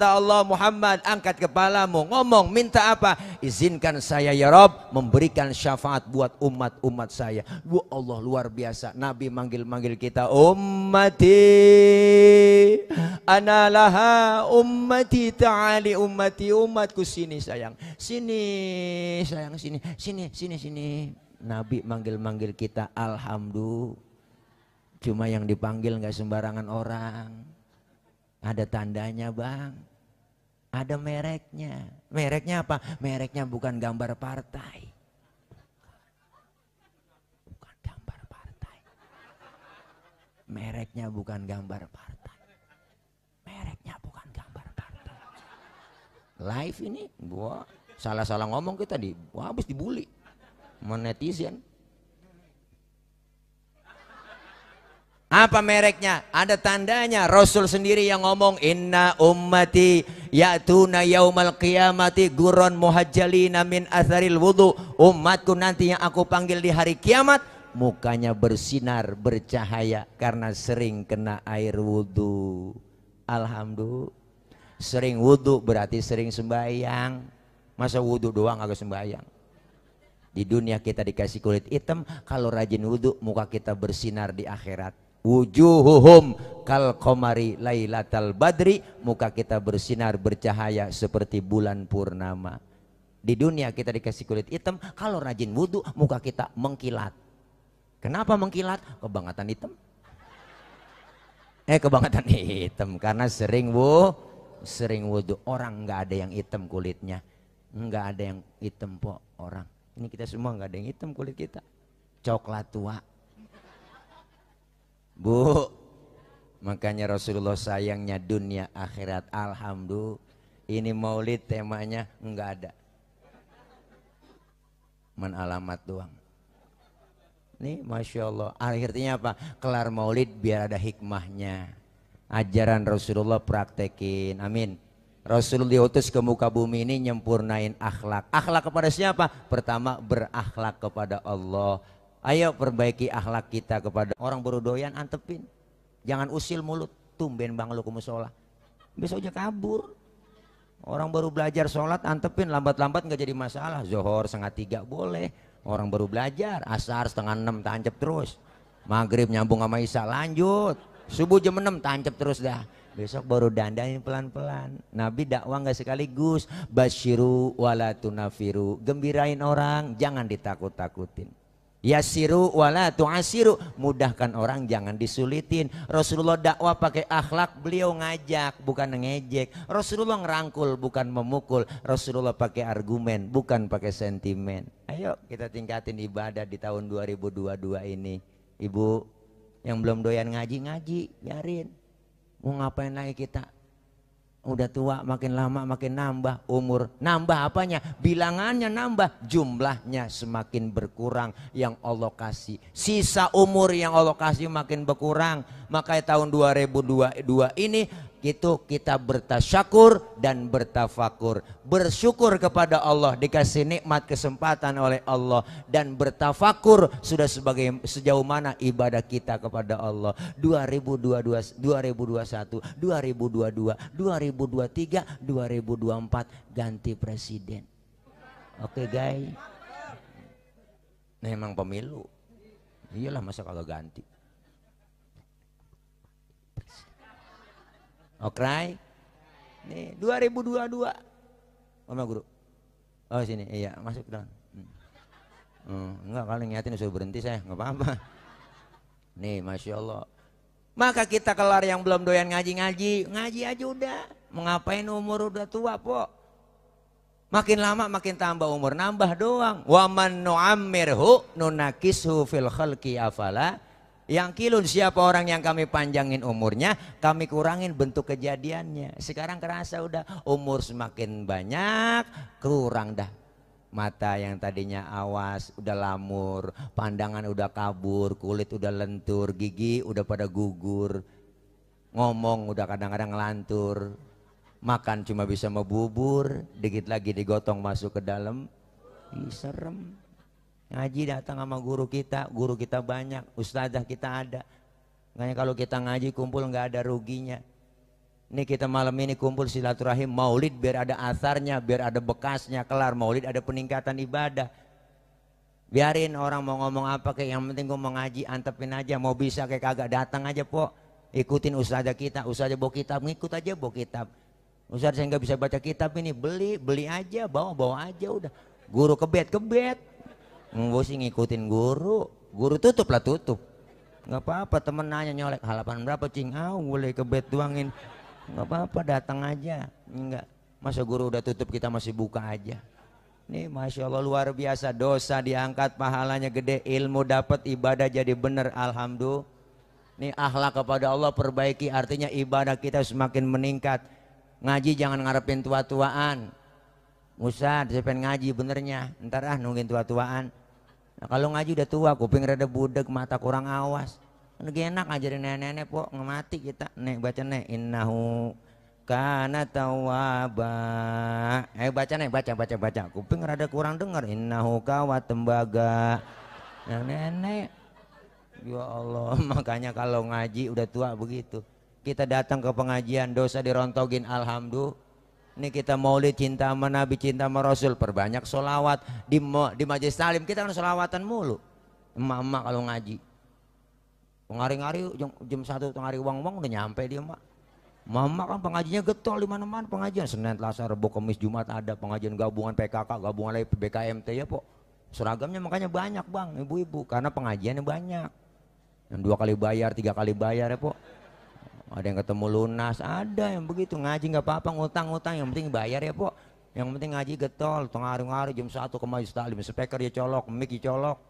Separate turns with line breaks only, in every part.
kata Allah, Muhammad angkat kepalamu, ngomong, minta apa? Izinkan saya ya Rob memberikan syafaat buat umat-umat saya. Wah Allah luar biasa. Nabi manggil-manggil kita, ummati analaha ummati ta'ali ummati, umatku sini sayang, sini sayang, sini. Nabi manggil-manggil kita, alhamdulillah. Cuma yang dipanggil nggak sembarangan orang. Ada tandanya bang, ada mereknya. Mereknya apa? Mereknya bukan gambar partai. Bukan gambar partai. Mereknya bukan gambar partai. Mereknya bukan gambar partai. Live ini, wah, salah-salah ngomong kita habis dibully sama netizen. Apa mereknya? Ada tandanya. Rasul sendiri yang ngomong, inna ummati ya'tuna yaumal qiyamati gurran muhajjalina min atharil wudu. Umatku nanti yang aku panggil di hari kiamat, mukanya bersinar, bercahaya karena sering kena air wudu. Alhamdulillah. Sering wudu berarti sering sembahyang. Masa wudu doang agak sembahyang? Di dunia kita dikasih kulit hitam, kalau rajin wudu muka kita bersinar di akhirat. Wujuhuhum kal qamari lailatal badri, muka kita bersinar bercahaya seperti bulan purnama. Di dunia kita dikasih kulit hitam, kalau rajin wudu muka kita mengkilat. Kenapa mengkilat? Kebangetan hitam. Kebangetan hitam karena sering wudu. Orang nggak ada yang hitam kulitnya, nggak ada yang hitam po orang. Ini kita semua nggak ada yang hitam kulit kita, coklat tua. Bu, makanya Rasulullah sayangnya dunia akhirat. Alhamdulillah. Ini maulid temanya enggak ada, alamat doang. Nih Masya Allah. Akhirnya apa? Kelar maulid biar ada hikmahnya. Ajaran Rasulullah praktekin. Amin. Rasul diutus ke muka bumi ini nyempurnain akhlak. Akhlak kepada siapa? Pertama berakhlak kepada Allah. Ayo perbaiki akhlak kita kepada orang baru doyan, antepin. Jangan usil mulut. Tumben bang lu ke musola, besok aja kabur. Orang baru belajar sholat, antepin. Lambat-lambat nggak jadi masalah. Zohor 2:30 boleh. Orang baru belajar. Asar 5:30 tancap terus. Maghrib nyambung sama Isya lanjut. Subuh jam 6 tancap terus dah. Besok baru dandanin pelan-pelan. Nabi dakwah nggak sekaligus. Basyiru wala tunafiru. Gembirain orang, jangan ditakut-takutin. Yasiru wala tu'asiru, mudahkan orang jangan disulitin. Rasulullah dakwah pakai akhlak, beliau ngajak bukan ngejek. Rasulullah ngerangkul bukan memukul. Rasulullah pakai argumen bukan pakai sentimen. Ayo kita tingkatin ibadah di tahun 2022 ini. Ibu yang belum doyan ngaji, biarin. Mau ngapain lagi kita? Udah tua, makin lama makin nambah umur. Nambah apanya? Bilangannya nambah, jumlahnya semakin berkurang yang Allah kasih. Sisa umur yang Allah kasih makin berkurang. Makanya tahun 2022 ini kita bertasyakur dan bertafakur. Bersyukur kepada Allah dikasih nikmat kesempatan oleh Allah, dan bertafakur sudah sejauh mana ibadah kita kepada Allah. 2022, 2021, 2022, 2023, 2024 ganti presiden. Oke guys. Memang pemilu. Iyalah masa kalau ganti. Oke, nih 2022, mana guru? Oh sini, iya masuk dalam. Enggak, kalau ngingetin suruh berhenti saya, nggak apa-apa. Nih, Masya Allah. Maka kita kelar yang belum doyan ngaji aja udah. Mau ngapain umur udah tua po? Makin lama makin tambah umur, nambah doang. Wa man nu'ammirhu nunakishu fil khalqi afala. Yang kilun, siapa orang yang kami panjangin umurnya, kami kurangin bentuk kejadiannya. Sekarang kerasa udah umur semakin banyak, kurang dah. Mata yang tadinya awas udah lamur, pandangan udah kabur, kulit udah lentur, gigi udah pada gugur, ngomong udah kadang-kadang ngelantur, makan cuma bisa membubur, dikit lagi digotong masuk ke dalam. Ih, serem. Ngaji datang sama guru kita banyak, ustazah kita ada. Makanya kalau kita ngaji kumpul nggak ada ruginya. Ini kita malam ini kumpul silaturahim maulid biar ada asarnya, biar ada bekasnya, kelar maulid ada peningkatan ibadah. Biarin orang mau ngomong apa kayak yang penting gue mau ngaji, antepin aja, mau bisa kayak kagak datang aja po. Ikutin ustazah kita, ustazah bawa kitab, ngikut aja bawa kitab. Ustaz saya nggak bisa baca kitab ini, beli aja, bawa aja udah. Guru kebet. Gue sih ngikutin guru tutup lah tutup. Nggak apa-apa, temen nanya nyolek halaman berapa cing, boleh kebet doangin. Nggak apa-apa, datang aja. Enggak, masa guru udah tutup kita masih buka aja. Nih Masya Allah luar biasa, dosa diangkat pahalanya gede, ilmu dapat, ibadah jadi bener, alhamdulillah. Nih akhlak kepada Allah perbaiki, artinya ibadah kita semakin meningkat. Ngaji jangan ngarepin tua-tuaan. Ustaz saya pengen ngaji benernya, ntar nungguin tua-tuaan. Nah, kalau ngaji udah tua, kuping rada budek, mata kurang awas. Lagi enak ngajarin nenek-nenek po, ngemati kita. Nek baca nek, innahu kana tawwaba. Baca nek, baca. Kuping rada kurang denger, innahu kawat tembaga. Nah, nenek. Ya Allah, makanya kalau ngaji udah tua begitu. Kita datang ke pengajian, dosa dirontogin, alhamdulillah. Ini kita maulid, cinta sama Nabi, cinta sama Rasul, perbanyak solawat. Di majelis talim kita kan solawatan mulu. Emak-emak kalau ngaji, ngari-ngari jam 1 ngari uang udah nyampe dia mak. Mama kan pengajiannya getol di mana-mana pengajian. Senin, Selasa, Rabu, Kamis, Jumat ada pengajian gabungan PKK, gabungan lagi BKMT ya po. Seragamnya makanya banyak bang, ibu-ibu, karena pengajiannya banyak. Yang 2 kali bayar, 3 kali bayar ya po. Ada yang ketemu lunas, ada yang begitu. Ngaji nggak apa-apa, ngutang-ngutang, yang penting bayar ya po. Yang penting ngaji getol, tengah-hari jam 1 ke majelis taklim, speaker dia colok, mic colok.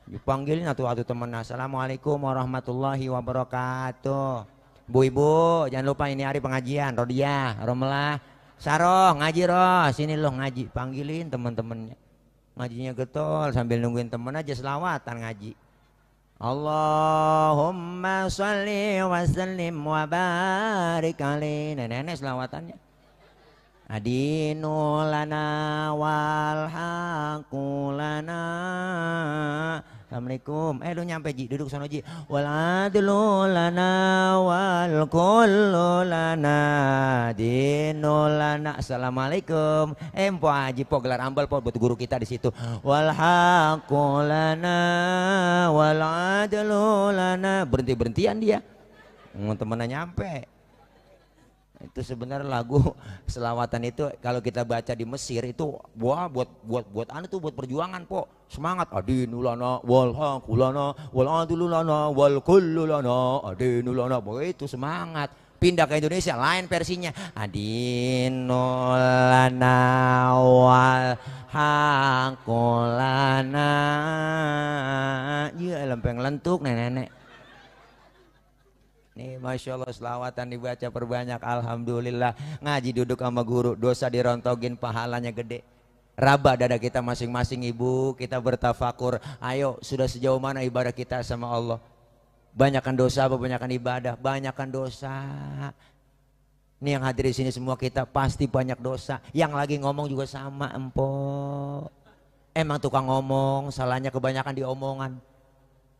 Dipanggilin atu-atu temen, assalamualaikum warahmatullahi wabarakatuh. Bu ibu, jangan lupa ini hari pengajian, Rodiah, Romelah, Saroh, ngaji roh, sini loh ngaji. Panggilin temen-temennya, ngajinya getol sambil nungguin temen aja selawatan ngaji. Allahumma sholli wa sallim wa barik alaihi. Nenek selawatannya. Adinu lana wal haqu lana. Assalamualaikum. Lu nyampe Ji, duduk sana Ji. Wal adlu lana wal kullu lana dinu lana. Assalamualaikum. Empo Haji po gelar ambal po buat guru kita di situ. Wal haqu lana wal adlu lana. Berhenti-berhentian dia. Temennya nyampe. Itu sebenarnya lagu selawatan itu kalau kita baca di Mesir itu buat anu tuh buat perjuangan po, semangat adinulana wal haqulana wal adululana wal kullulana adinulana, itu semangat. Pindah ke Indonesia lain versinya, adinulana wal haqulana. Ya lempeng lentuk nenek. Nih Masya Allah selawatan dibaca perbanyak, alhamdulillah. Ngaji duduk sama guru, dosa dirontogin, pahalanya gede. Raba dada kita masing-masing ibu, kita bertafakur. Ayo sudah sejauh mana ibadah kita sama Allah? Banyakan dosa apa banyakan ibadah? Banyakan dosa. Ini yang hadir di sini semua kita pasti banyak dosa. Yang lagi ngomong juga sama empok. Emang tukang ngomong, salahnya kebanyakan di omongan.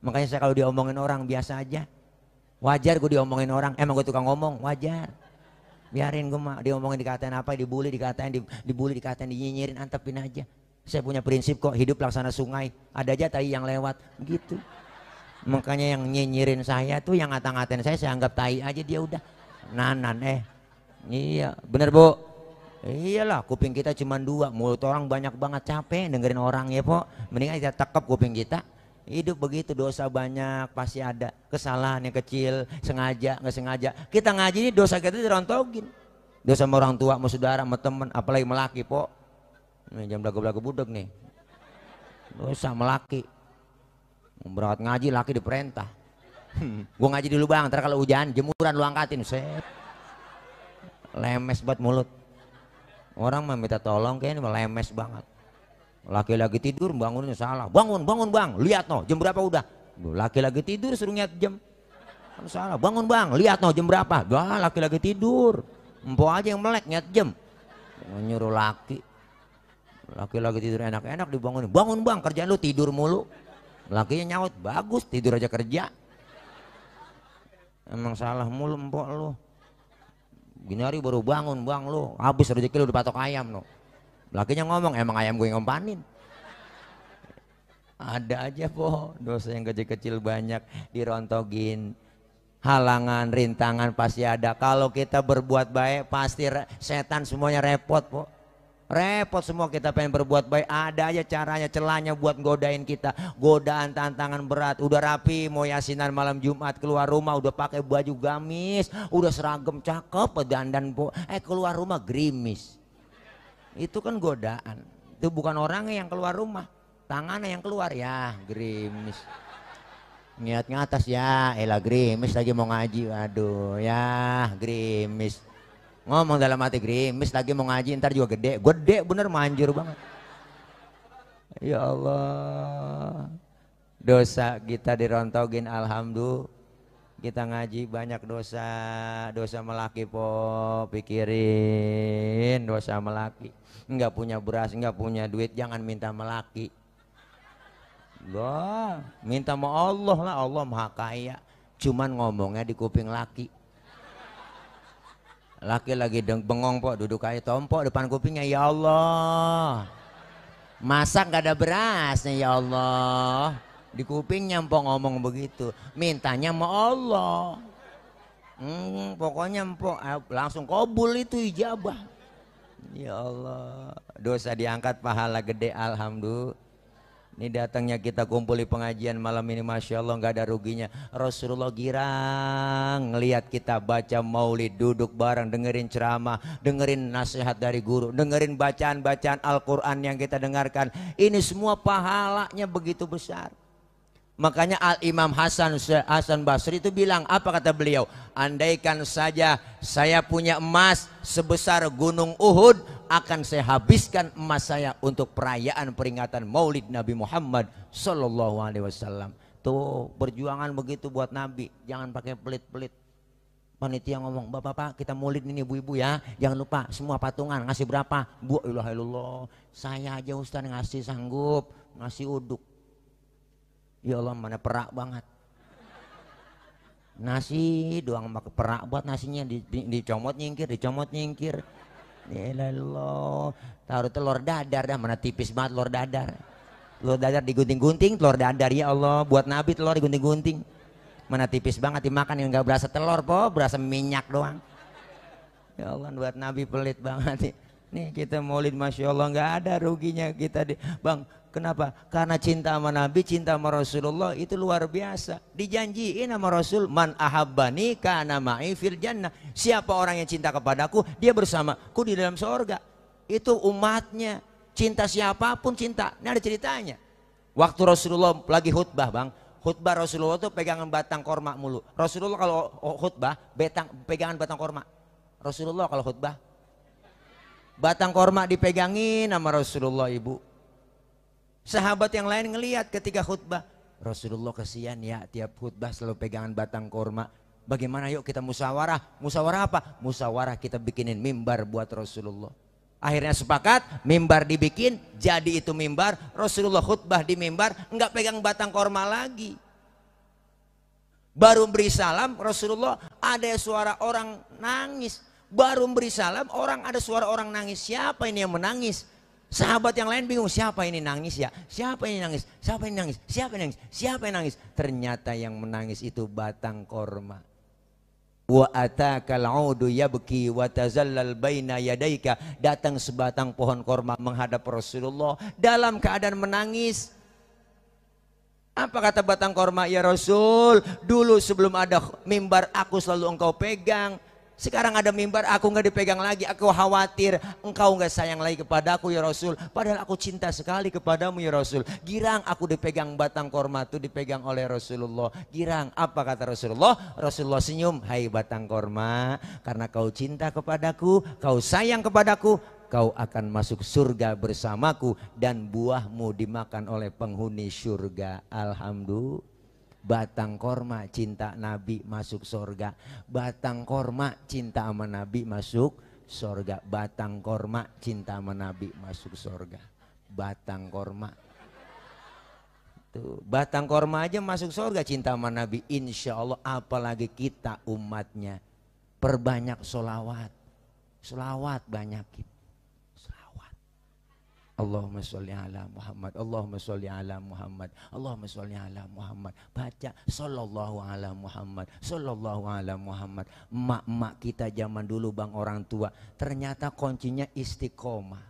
Makanya saya kalau diomongin orang biasa aja. Wajar gue diomongin orang, emang gue tukang ngomong, wajar. Biarin gue mah diomongin, dikatain apa, dibully, dikatain, dinyinyirin, antepin aja. Saya punya prinsip kok, hidup laksana sungai, ada aja tai yang lewat, gitu. Makanya yang nyinyirin saya tuh, yang ngata-ngatain saya anggap tai aja, dia udah nanan. Iya, bener bu? Iyalah, kuping kita cuma 2, mulut orang banyak banget, capek dengerin orang ya po. Mendingan kita tekep kuping kita. Hidup begitu, dosa banyak, pasti ada kesalahan yang kecil, sengaja, nggak sengaja. Kita ngaji ini dosa kita dirontogin. Dosa sama orang tua, sama saudara, sama teman, apalagi melaki po. Ini jam belagu-belagu budek nih. Dosa melaki. Berangkat ngaji, laki diperintah. Gua ngaji dulu bang, ntar kalau hujan, jemuran lu angkatin. Set. Lemes banget mulut. Orang mah minta tolong kayaknya lemes banget. Laki-laki tidur bangunnya salah. Bangun bang, lihat no jam berapa udah. Laki-laki tidur suruh lihat jam. Kan salah. Bangun bang, lihat no jam berapa. Dah laki-laki tidur. Empok aja yang melek lihat jam. Nyuruh laki tidur enak-enak dibangunin. Bangun bang, kerjaan lu tidur mulu. Lakinya nyaut, bagus tidur aja kerja. Emang salah mulu empok lu. Gini hari baru bangun bang lu, habis rezeki lu dipatok ayam lo. Lakinya ngomong, emang ayam gue ngompanin. Ada aja po dosa yang kecil-kecil banyak dirontogin. Halangan, rintangan pasti ada. Kalau kita berbuat baik pasti setan semuanya repot po. Repot semua kita pengen berbuat baik. Ada aja caranya, celahnya buat godain kita. Godaan, tantangan berat. Udah rapi mau yasinan malam Jumat, keluar rumah udah pakai baju gamis, udah seragam cakep, dandan po. Keluar rumah gerimis. Itu kan godaan. Itu bukan orangnya yang keluar rumah, tangannya yang keluar ya gerimis. Niat ngatas ya, elah gerimis lagi mau ngaji, aduh ya gerimis. Ngomong dalam hati gerimis lagi mau ngaji, ntar juga gede, gede bener manjur banget. Ya Allah, dosa kita dirontogin, alhamdulillah. Kita ngaji banyak dosa, dosa melaki po, pikirin dosa melaki. Enggak punya beras, enggak punya duit, jangan minta melaki. Lah, minta sama Allah lah, Allah maha kaya. Cuman ngomongnya di kuping laki. Laki lagi bengong po, duduk kayak tompok depan kupingnya, ya Allah. Masak gak ada berasnya ya Allah. Di kupingnya empok ngomong begitu, mintanya sama Allah. Pokoknya empok langsung kabul itu ijabah. Ya Allah, dosa diangkat, pahala gede, alhamdulillah. Ini datangnya kita kumpul di pengajian malam ini, Masya Allah nggak ada ruginya. Rasulullah girang ngelihat kita baca maulid, duduk bareng, dengerin ceramah, dengerin nasihat dari guru, dengerin bacaan-bacaan Al-Quran yang kita dengarkan. Ini semua pahalanya begitu besar. Makanya Al-Imam Hasan Basri itu bilang, apa kata beliau? Andaikan saja saya punya emas sebesar gunung Uhud, akan saya habiskan emas saya untuk perayaan peringatan Maulid Nabi Muhammad Sallallahu Alaihi Wasallam. Tuh perjuangan begitu buat Nabi, jangan pakai pelit-pelit. Panitia ngomong, bapak-bapak kita Maulid ini ibu-ibu ya, jangan lupa semua patungan ngasih berapa? Bu ilaha illallah, saya aja Ustaz ngasih sanggup ngasih uduk. Ya Allah mana perak banget. Nasi doang pakai perak buat nasinya, dicomot nyingkir, dicomot nyingkir. Ya Allah, taruh telur dadar dah, mana tipis banget telur dadar. Telur dadar digunting-gunting, telur dadar ya Allah, buat Nabi telur digunting-gunting. Mana tipis banget dimakan yang nggak berasa telur po, berasa minyak doang. Ya Allah buat Nabi pelit banget. Nih kita Maulid Masya Allah nggak ada ruginya kita bang. Kenapa? Karena cinta sama Nabi, cinta sama Rasulullah itu luar biasa. Dijanjiin sama Rasul, man ahabbani kana ma'i fil jannah. Siapa orang yang cinta kepadaku, dia bersamaku di dalam surga. Itu umatnya. Cinta siapapun cinta. Ini ada ceritanya. Waktu Rasulullah lagi khutbah bang, khutbah Rasulullah tuh pegangan batang korma mulu. Rasulullah kalau khutbah pegangan batang korma. Rasulullah kalau khutbah batang korma dipegangin sama Rasulullah ibu. Sahabat yang lain ngelihat ketika khutbah, Rasulullah kesian ya tiap khutbah selalu pegangan batang korma. Bagaimana yuk kita musyawarah. Musyawarah apa? Musyawarah kita bikinin mimbar buat Rasulullah. Akhirnya sepakat mimbar dibikin, jadi itu mimbar. Rasulullah khutbah di mimbar, enggak pegang batang korma lagi. Baru beri salam Rasulullah ada suara orang nangis. Baru beri salam orang ada suara orang nangis. Siapa ini yang menangis? Sahabat yang lain bingung, siapa ini nangis ya? Siapa ini nangis? Siapa ini nangis? Siapa ini nangis? Siapa yang nangis? Ternyata yang menangis itu batang korma. Wa atakal audu yabki wa tazallal baina yadaika. Datang sebatang pohon korma menghadap Rasulullah dalam keadaan menangis. Apa kata batang korma? Ya Rasul, dulu sebelum ada mimbar aku selalu engkau pegang. Sekarang ada mimbar aku nggak dipegang lagi, aku khawatir engkau nggak sayang lagi kepadaku ya Rasul. Padahal aku cinta sekali kepadamu ya Rasul. Girang aku dipegang batang korma itu dipegang oleh Rasulullah. Girang, apa kata Rasulullah? Rasulullah senyum, hai batang korma, karena kau cinta kepadaku, kau sayang kepadaku, kau akan masuk surga bersamaku dan buahmu dimakan oleh penghuni surga. Alhamdulillah. Batang korma cinta Nabi masuk surga. Batang korma cinta sama Nabi masuk surga. Batang korma cinta sama Nabi masuk surga. Batang korma. Tuh, batang korma aja masuk surga cinta sama Nabi. Insya Allah apalagi kita umatnya. Perbanyak sholawat. Sholawat banyakin. Sholawat. Allahumma sholli ala Muhammad. Allahumma sholli ala Muhammad. Allahumma sholli ala Muhammad. Baca sallallahu ala Muhammad. Sallallahu ala Muhammad. Emak-emak kita zaman dulu bang, orang tua, ternyata kuncinya istiqomah.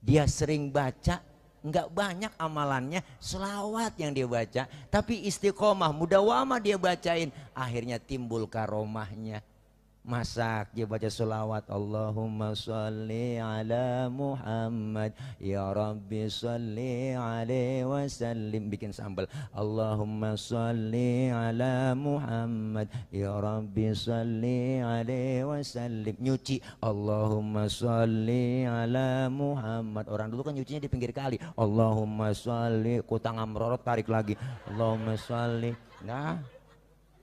Dia sering baca, nggak banyak amalannya, selawat yang dia baca, tapi istiqomah, mudawamah dia bacain, akhirnya timbul karomahnya. Masak dia baca selawat, Allahumma sholli ala Muhammad, ya Rabbi sholli alaihi wasallim. Bikin sambal, Allahumma sholli ala Muhammad, ya Rabbi sholli alaihi wasallim. Nyuci, Allahumma sholli ala Muhammad. Orang dulu kan nyucinya di pinggir kali, Allahumma sholli, kutang amrorot tarik lagi, Allahumma sholli. Nah,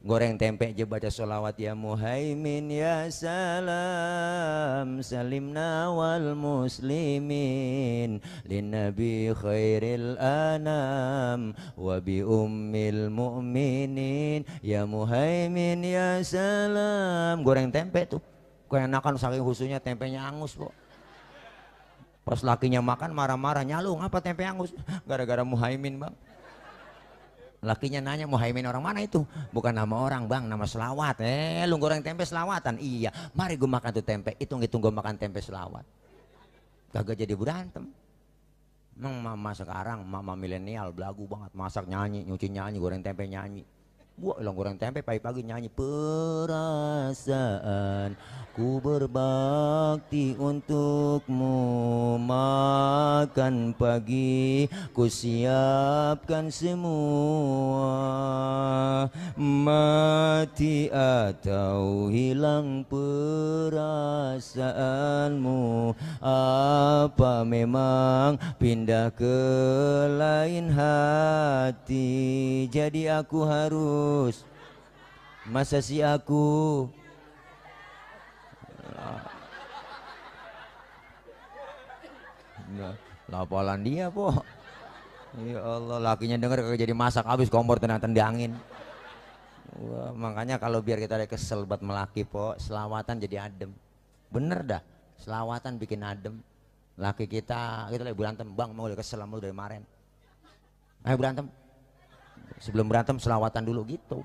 goreng tempe aja baca sholawat, ya Muhaimin ya salam salimna wal muslimin lin nabi khairil anam wa bi ummil mu'minin ya Muhaimin ya salam. Goreng tempe tuh keenakan, saking khususnya tempenya angus kok. Pas lakinya makan marah-marah, nyalung apa tempe angus, gara-gara Muhaimin bang. Lakinya nanya, Muhaimin orang mana itu? Bukan nama orang bang, nama selawat. Lu goreng tempe selawatan? Iya, mari gue makan tuh tempe. Hitung-hitung gue makan tempe selawat. Kagak jadi berantem. Emang mama sekarang, mama milenial belagu banget. Masak nyanyi, nyuci nyanyi, goreng tempe nyanyi. Gua ilang goreng tempe pagi-pagi nyanyi. Perasaan ku berbakti untukmu, makan pagi ku siapkan semua, mati atau hilang perasaanmu, apa memang pindah ke lain hati, jadi aku harus, masa si aku lapalan dia po. Ya Allah, lakinya denger kagak jadi masak, habis kompor tendang-tendangin. Wah, makanya kalau biar kita ada kesel buat melaki po, selawatan jadi adem. Bener dah, selawatan bikin adem. Laki kita lagi berantem, bang mau udah kesel sama lu dari kemarin, ayo berantem. Sebelum berantem selawatan dulu gitu.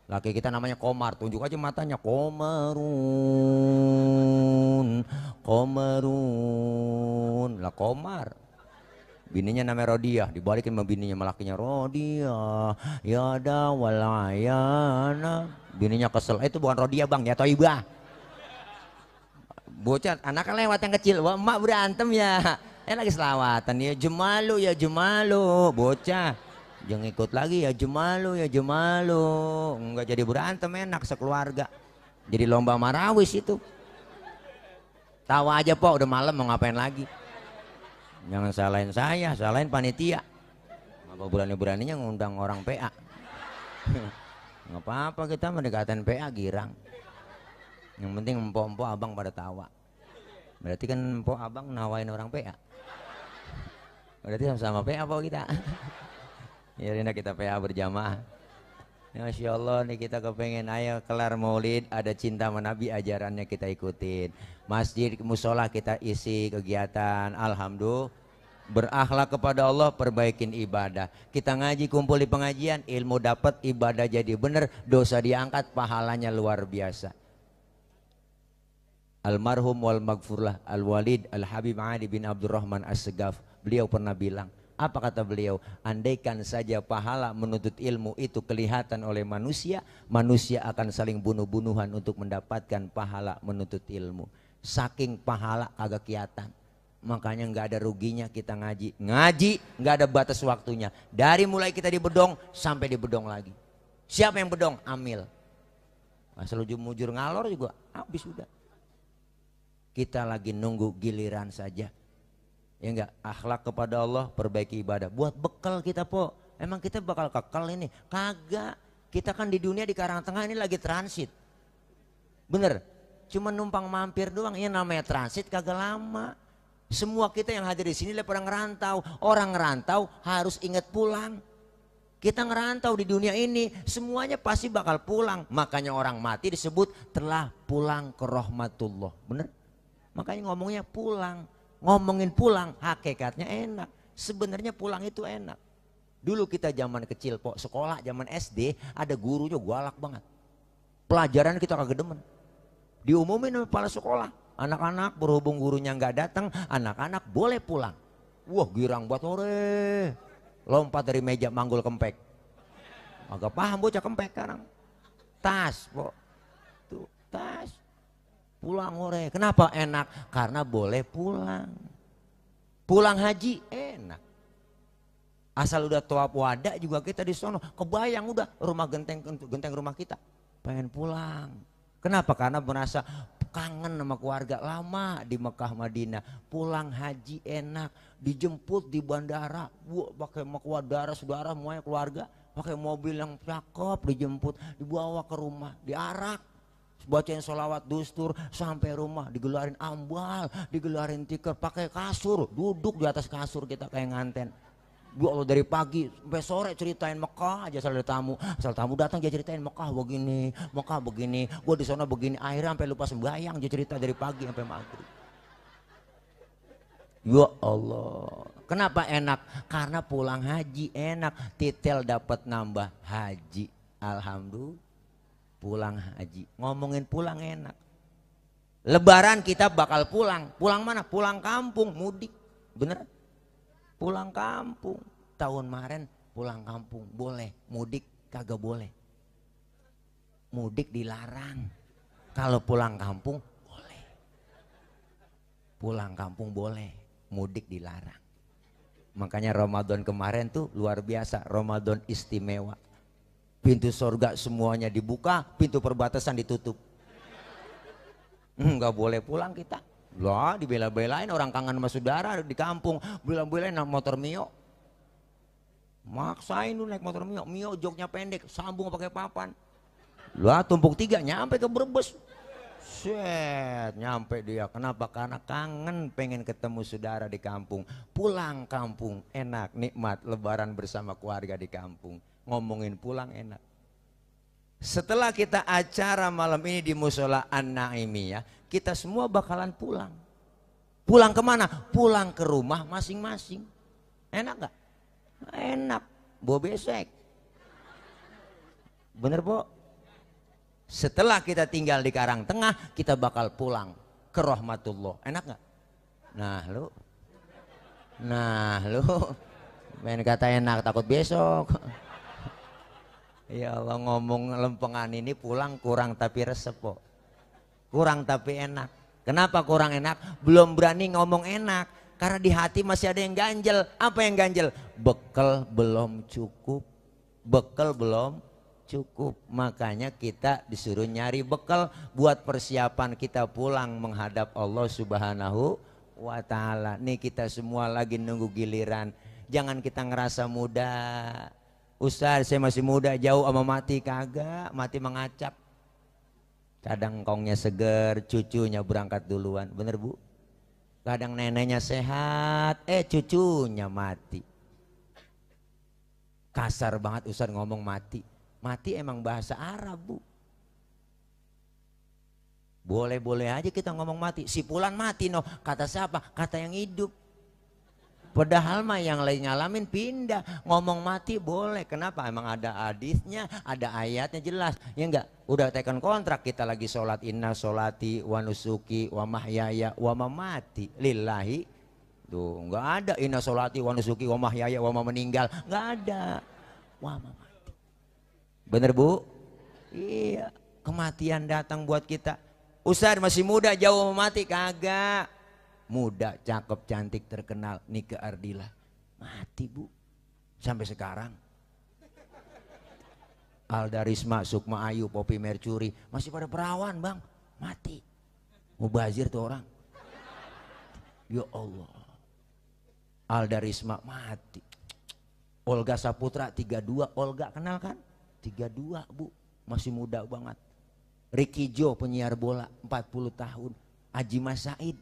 Laki kita namanya Komar, tunjuk aja matanya, Komarun, Komarun, lah Komar. Bininya namanya Rodiah, dibalikin sama bininya, malakinya Rodiah, ya dawal ayana. Bininya kesel, itu bukan Rodiah bang, ya Toibah. Bocah, anaknya lewat yang kecil, wah emak berantem ya, lagi selawatan, ya Jemalu, bocah. Jangan ikut lagi, ya Jemalu, enggak jadi berantem, enak sekeluarga. Jadi lomba marawis itu. Tawa aja po, udah malam mau ngapain lagi. Jangan salahin saya, salahin panitia. Apa berani-beraninya ngundang orang PA. Nggak apa-apa, kita mendekatan PA girang. Yang penting empok-empok abang pada tawa. Berarti kan empok abang nawain orang PA. Berarti sama-sama PA po kita. Ya Rina, kita PA berjamaah. Masya Allah nih, kita kepengen ayo kelar maulid, ada cinta sama Nabi, ajarannya kita ikutin. Masjid musola kita isi kegiatan, alhamdulillah. Berakhlak kepada Allah, perbaikin ibadah. Kita ngaji, kumpul di pengajian, ilmu dapat, ibadah jadi bener, dosa diangkat, pahalanya luar biasa. Almarhum wal maghfurlah Al-Walid Al-Habib Ali bin Abdurrahman As-Segaf, beliau pernah bilang, apa kata beliau? Andaikan saja pahala menuntut ilmu itu kelihatan oleh manusia, manusia akan saling bunuh-bunuhan untuk mendapatkan pahala menuntut ilmu. Saking pahala kagak kelihatan. Makanya nggak ada ruginya kita ngaji. Ngaji nggak ada batas waktunya. Dari mulai kita di bedong sampai di bedong lagi. Siapa yang bedong? Amil. Asal ujung-ujur ngalor juga habis sudah. Kita lagi nunggu giliran saja. Ya enggak, akhlak kepada Allah, perbaiki ibadah. Buat bekal kita po. Emang kita bakal kekal ini? Kagak. Kita kan di dunia di Karangtengah ini lagi transit. Bener? Cuma numpang mampir doang. Ini namanya transit, kagak lama. Semua kita yang hadir di sini pada ngerantau. Orang ngerantau harus ingat pulang. Kita ngerantau di dunia ini, semuanya pasti bakal pulang. Makanya orang mati disebut telah pulang ke rahmatullah. Bener? Makanya ngomongnya pulang. Ngomongin pulang, hakikatnya enak. Sebenarnya pulang itu enak. Dulu kita zaman kecil, sekolah zaman SD, ada gurunya galak banget. Pelajaran kita kagak demen. Diumumin sama kepala sekolah, anak-anak berhubung gurunya nggak datang, anak-anak boleh pulang. Wah girang buat sore, lompat dari meja manggul kempek. Agak paham bocah kempek sekarang. Tas, tuh tas. Pulang sore. Kenapa enak? Karena boleh pulang. Pulang haji enak. Asal udah tawaf wada juga kita di sono, kebayang udah rumah genteng rumah kita. Pengen pulang. Kenapa? Karena merasa kangen sama keluarga lama di Mekah Madinah. Pulang haji enak, dijemput di bandara, pakai saudara semuanya keluarga, pakai mobil yang cakep dijemput, dibawa ke rumah, diarak, bacain sholawat dustur sampai rumah, digelarin ambal, digelarin tikar, pakai kasur, duduk di atas kasur kita kayak nganten. Allah dari pagi sampai sore ceritain Mekah aja, asal tamu datang dia ceritain Mekah begini, gua di sana begini, akhirnya sampai lupa sembahyang dia cerita dari pagi sampai maghrib. Ya Allah, kenapa enak? Karena pulang haji enak, titel dapat nambah haji, alhamdulillah. Pulang haji, ngomongin pulang enak. Lebaran kita bakal pulang mana? Pulang kampung, mudik, bener? Pulang kampung. Tahun kemarin pulang kampung boleh, mudik kagak boleh. Mudik dilarang. Kalau pulang kampung boleh. Pulang kampung boleh, mudik dilarang. Makanya Ramadan kemarin tuh luar biasa, Ramadan istimewa. Pintu surga semuanya dibuka, pintu perbatasan ditutup. Nggak boleh pulang kita. Lah dibela-belain orang kangen sama saudara di kampung, bela-belain naik motor Mio. Maksain lu naik motor Mio joknya pendek, sambung pakai papan. Lah tumpuk 3 nyampe ke Brebes. Set, nyampe dia. Kenapa? Karena kangen pengen ketemu saudara di kampung. Pulang kampung enak, nikmat lebaran bersama keluarga di kampung. Ngomongin pulang enak. Setelah kita acara malam ini di Musola An-Naimiyah, kita semua bakalan pulang. Pulang kemana? Pulang ke rumah masing-masing. Enak gak? Enak. Bawa besek. Bener po? Setelah kita tinggal di Karangtengah, kita bakal pulang ke rahmatullah. Enak gak? Nah lu main kata enak takut besok. Ya Allah, ngomong lempengan ini pulang kurang tapi resep kok. Kurang tapi enak. Kenapa kurang enak? Belum berani ngomong enak. Karena di hati masih ada yang ganjel. Apa yang ganjel? Bekal belum cukup. Bekal belum cukup. Makanya kita disuruh nyari bekal buat persiapan kita pulang menghadap Allah Subhanahu wa ta'ala. Nih kita semua lagi nunggu giliran. Jangan kita ngerasa muda. Ustaz saya masih muda, jauh sama mati. Kagak, mati mengacak. Kadang kongnya seger, cucunya berangkat duluan. Bener bu? Kadang neneknya sehat, cucunya mati. Kasar banget Ustaz ngomong mati. Mati emang bahasa Arab bu. Boleh-boleh aja kita ngomong mati. Si Fulan mati no, kata siapa? Kata yang hidup. Padahal mah yang lain ngalamin pindah. Ngomong mati boleh. Kenapa? Emang ada hadisnya, ada ayatnya jelas. Ya enggak? Udah tekan kontrak kita lagi sholat. Inna sholati wa nusuki wa mahyaya wa mamati lillahi. Tuh enggak ada inna sholati wa nusuki wa mahyaya wa meninggal. Enggak ada. Wa mamati. Bener bu? Iya. Kematian datang buat kita. Ustaz masih muda jauh mati. Kagak. Muda, cakep, cantik, terkenal, Nike Ardila mati bu sampai sekarang. Alda Risma, Sukma Ayu, Poppy Mercury masih pada perawan bang, mati. Mubazir tuh orang. Ya Allah. Alda Risma mati. Olga Saputra 32, Olga kenal kan? 32 bu, masih muda banget. Ricky Joe penyiar bola 40 tahun. Haji Mas Said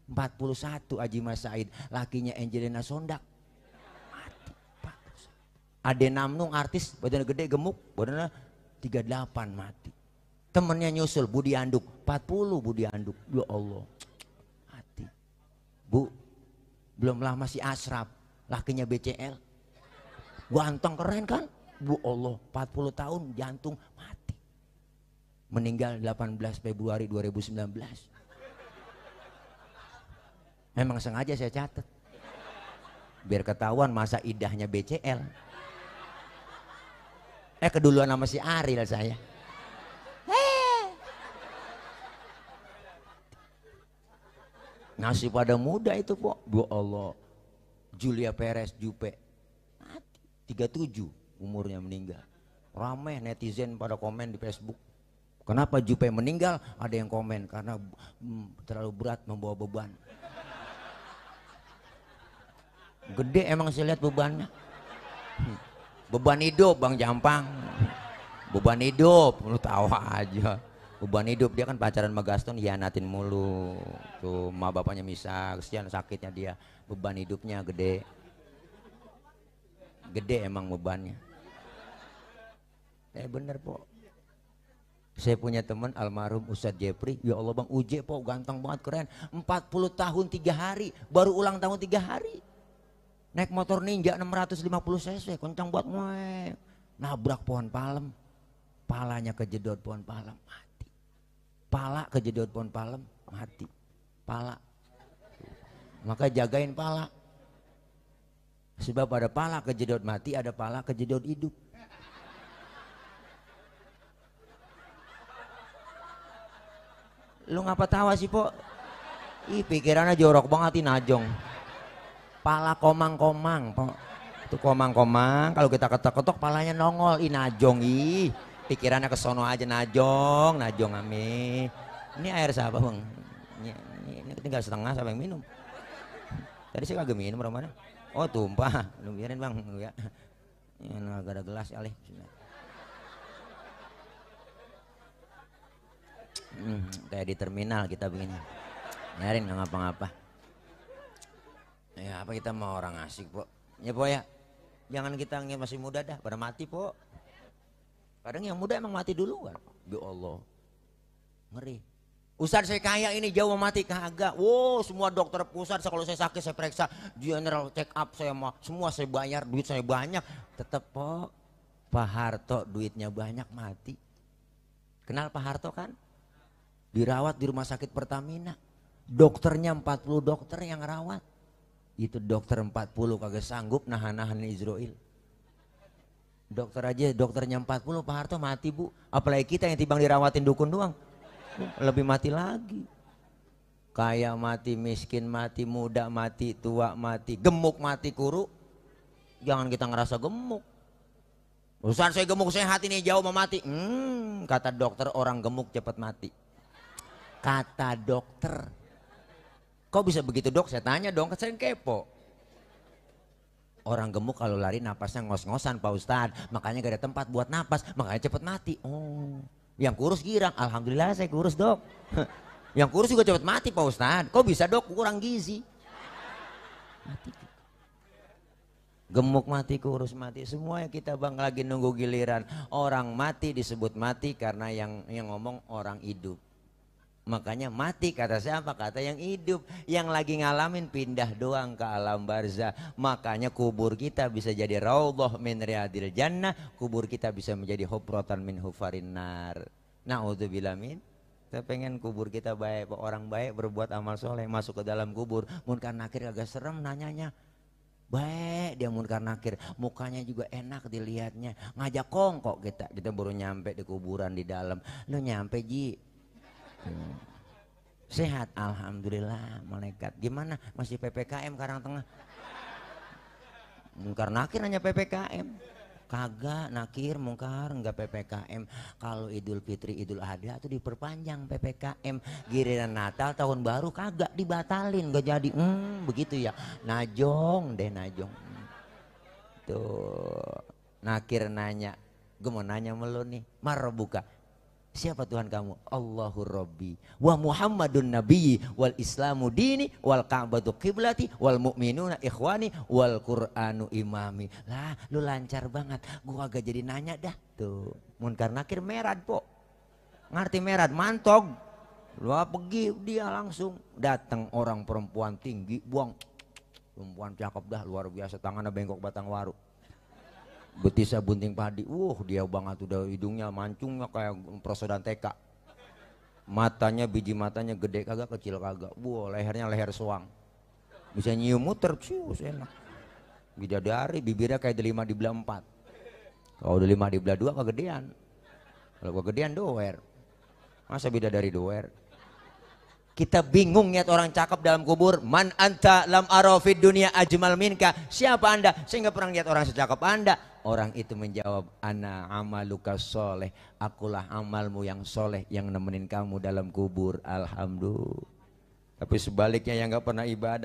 41, Haji Mas Said, lakinya Angelina Sondak mati 41. Ade Namnung artis badannya gede gemuk, badannya 38 mati. Temennya nyusul Budi Anduk 40 Budi Anduk. Ya Allah. Mati. Bu, belum lama si Ashraf, lakinya BCL. Ganteng keren kan? Bu Allah, 40 tahun jantung mati. Meninggal 18 Februari 2019. Memang sengaja saya catat. Biar ketahuan masa idahnya BCL. Keduluan sama si Ariel saya. Masih pada muda itu po. Bu Allah. Julia Perez Jupe. Mati. 37 umurnya meninggal. Ramai netizen pada komen di Facebook. Kenapa Jupe meninggal? Ada yang komen karena terlalu berat membawa beban. Gede emang saya lihat bebannya. Beban hidup Bang Jampang. Beban hidup, lu tawa aja. Beban hidup, dia kan pacaran sama Gaston, hianatin mulu. Tuh, ma bapaknya misah, kesian sakitnya dia. Beban hidupnya gede. Gede emang bebannya. Bener po. Saya punya teman almarhum Ustadz Jepri. Ya Allah Bang Uje po, ganteng banget keren. 40 tahun 3 hari, baru ulang tahun 3 hari. Naik motor Ninja 650 cc, kencang buat ngoek. Nabrak pohon palem. Palanya kejedot pohon palem, mati. Pala kejedot pohon palem, mati. Pala. Maka jagain pala. Sebab ada pala kejedot mati, ada pala kejedot hidup. Lu ngapa tawa sih po? Ih pikirannya jorok banget ini najong. Pala komang-komang, itu komang-komang. Kalau kita ketok-ketok palanya nongol, najong ih. Pikirannya ke sono aja najong, najong ame. Ini air siapa bang? Ini tinggal setengah siapa yang minum? Tadi saya kagak minum mana? Oh tumpah, lu biarin bang ya. Ini agak ada gelas kali. Kayak di terminal kita begini. Nyarin nggak ngapa-ngapa. Ya apa kita mau orang asik po. Ya po ya. Jangan kita yang masih muda dah pada mati po. Kadang yang muda emang mati duluan. Ya Allah. Ngeri. Ustadz saya kaya ini jauh mati kagak. Wow semua dokter pusat kalau saya sakit saya periksa. General check up saya semua saya bayar. Duit saya banyak. Tetep po. Pak Harto duitnya banyak mati. Kenal Pak Harto kan? Dirawat di rumah sakit Pertamina. Dokternya 40 dokter yang rawat. Itu dokter 40 kagak sanggup nahan-nahan Israel. Dokter aja dokternya 40 Pak Harto mati bu. Apalagi kita yang timbang dirawatin dukun doang. Lebih mati lagi. Kaya mati, miskin mati, muda mati, tua mati, gemuk mati, kuru. Jangan kita ngerasa gemuk. Urusan saya gemuk sehat ini jauh mau mati. Kata dokter orang gemuk cepat mati. Kata dokter. Kok bisa begitu dok? Saya tanya dong, saya kepo. Orang gemuk kalau lari napasnya ngos-ngosan Pak Ustadz. Makanya gak ada tempat buat napas, makanya cepet mati. Oh, yang kurus girang, alhamdulillah saya kurus dok. Yang kurus juga cepet mati Pak Ustadz. Kok bisa dok? Kurang gizi. Mati. Gemuk mati, kurus mati, semua kita bang lagi nunggu giliran. Orang mati disebut mati karena yang ngomong orang hidup. Makanya mati kata siapa? Kata yang hidup. Yang lagi ngalamin pindah doang ke alam barzah. Makanya kubur kita bisa jadi raudhah min riyadil jannah. Kubur kita bisa menjadi hufratan min hufarin nar. Na'udzubillah min. Kita pengen kubur kita baik. Orang baik berbuat amal soleh masuk ke dalam kubur. Munkar nakir agak serem nanyanya. Baik dia munkar nakir. Mukanya juga enak dilihatnya. Ngajak kongkok kita. Kita baru nyampe di kuburan di dalam. Lu nyampe Ji. Sehat alhamdulillah malaikat. Gimana masih PPKM Karangtengah? Mungkar nakir hanya PPKM. Kagak nakir mungkar enggak PPKM. Kalau Idul Fitri Idul Adha itu diperpanjang PPKM. Giliran Natal tahun baru kagak dibatalin enggak jadi. Begitu ya. Najong deh najong. Tuh nakir nanya. Gue mau nanya sama lo nih. Mar buka. Siapa Tuhan kamu? Allahur Rabbi wa Muhammadun Nabiyyi wal Islamu dini wal Ka'batu qiblati wal mu'minuna ikhwani wal Qur'anu imami. Lah lu lancar banget, gua agak jadi nanya dah tuh. Munkar nakir merad po, ngerti merad mantog. Lu pergi dia langsung datang orang perempuan tinggi buang, perempuan cakep dah luar biasa, tangannya bengkok batang waru, betisnya bunting padi, dia banget udah, hidungnya mancungnya kayak prosodan TK, matanya biji matanya gede kagak kecil kagak, lehernya leher soang, bisa nyium muter, cius enak, bidadari bibirnya kayak delima di belah 4, kalau delima di belah 2 kegedean, kalau kegedean doer, masa bidadari doer. Kita bingung lihat orang cakep dalam kubur. Man anta lam arafid dunia ajmal minka. Siapa anda? Saya nggak pernah lihat orang secakep anda. Orang itu menjawab, ana amaluka soleh. Akulah amalmu yang soleh yang nemenin kamu dalam kubur. Alhamdulillah. Tapi sebaliknya yang nggak pernah ibadah.